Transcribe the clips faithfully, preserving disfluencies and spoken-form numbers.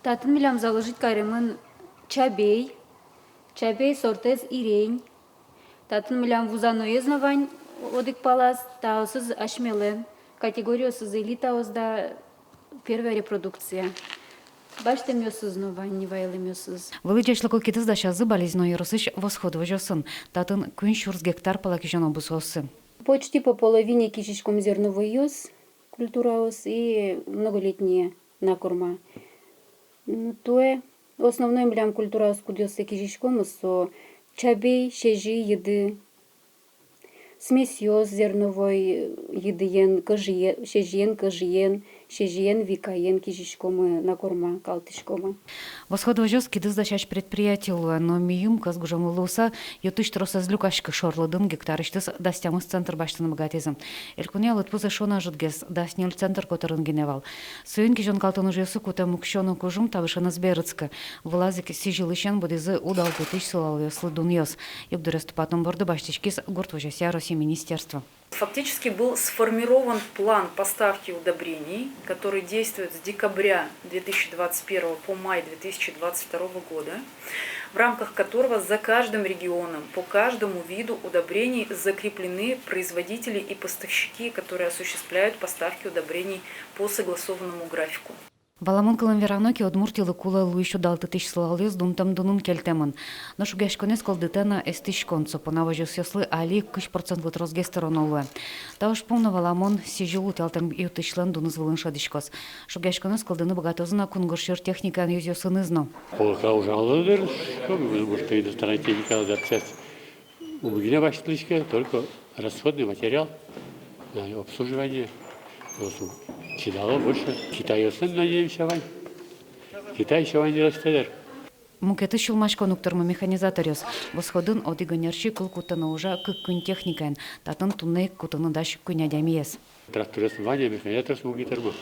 Татын милям заложить каремын чабей, чабей сортэз «Ирень». Татын милям вузаноез но вань одӥг палаз, таосыз асьмелэн, категориосыз элитаос да первая репродукция. Басьтэмъёсыз но вань, вайылэмъёсыз. Вылӥ ӟечлыко кидыс дасязы Балезино ёросысь «Восход» возёсын. Татын куинь сюрс гектар пала кизёно бусыосы. Почти по половине кизиськом зерновойёс, культураос и многолетние на корма. Ну, туэ основной милям культураос, кудъёссэ кизиськом, со чабей, сезьы йыды, смесьёс зерновой йыдыен, кӧжые-, сезьыен, кӧжыен, сезьыен, викаен кизиськомы, на корма калтӥськомы. «Восход» возёс кидыс дасясь предприятие луэ, но мийым кӧс гужемлы луыса, ю-тысь тросэз люкаське. Шорлыдын гектарысьтыз дас тямыс центнер басьтыны быгатӥзы. Элькунъя лыдпус эшшо но ӝытгес, дас ньыль центнер котырын гинэ вал. Соин кизён-калтэм ужъёсы кутэ уксё но кужым, табышеныз берытске. Вылаз ик сӥзьылысен будӥзы удалтытӥсь сылалъёслы дунъёс. Югдурез тупатон борды басьтӥськиз гурт возёсъя Россия министерство. Фактически был сформирован план поставки удобрений, который действует с декабря две тысячи двадцать первого по май две тысячи двадцать второго года, в рамках которого за каждым регионом, по каждому виду удобрений закреплены производители и поставщики, которые осуществляют поставки удобрений по согласованному графику. Валамон кылын верано ке, Удмуртилы кулэ луись удалтытӥсь сылалъёс дунтэм дунын кельтэмын. Но шугъяськонэз кылдытэ на эстӥськон. Со понна возёсъёслы али кызь процентлы тросгес тыроно луэ. Та ужпум но, валамон, сӥзьыл утялтэм ю-тысьлэн дуныз вылын шӧдӥськоз. Шугъяськонэз кылдыны быгатозы на кунгож сьӧр техникаен ёзъёсыныз но. Пока ужалоз дыр, что мы будем, может, иностранная техника запчасть. Уг гинэ басьтӥське, только расходный материал на обслуживание. Вот, чидало больше. Китайёсын надеемся вань. Китай ещё вань, не растет. Мукетыз сюлмаськон уг тырмы механизаторъёс. «Восходын» одӥг ӧнерчи кыл кутэ но ужа кык-куинь техникаен. Татын туннэ ик кутыны дась куинь адямиез. Тракторъёс вань, а механизаторъёс уг ни тырмы.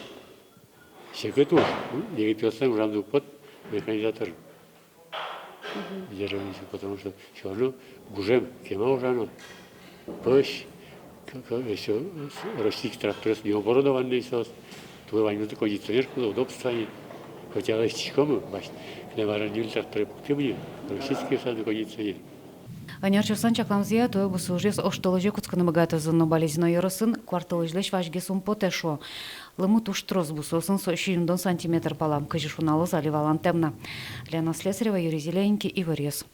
Секыт уж, егитъёслэн ужамзы уг поты механизатор. Мгм. Потому что всё равно гужем, кема ужано. Пӧсь, к-, к-, ещё с-, российский тракторъёс необорудованный соос. Туэ ваньмызлы кондиционер кулэ, удобство ини. Хотя лэсьтӥськомы, бач, кнемарен ньыль тракторе пуктӥмы ини, российский сразу кондиционер. Ӧнерчиослэн чакламзыя, туэ бусы ужъёс оштолэзе кутскыны быгатозы, но Балезино ёросын куартолэзьлэсь вазьгес ум потэ, шуо. Лымы туж трос, бусыосын со сизьымдон сантиметр пала, кызьы шуналоз, али валантэм на. Лена Слесарева, Юрий Зелененький, «Иворъёс».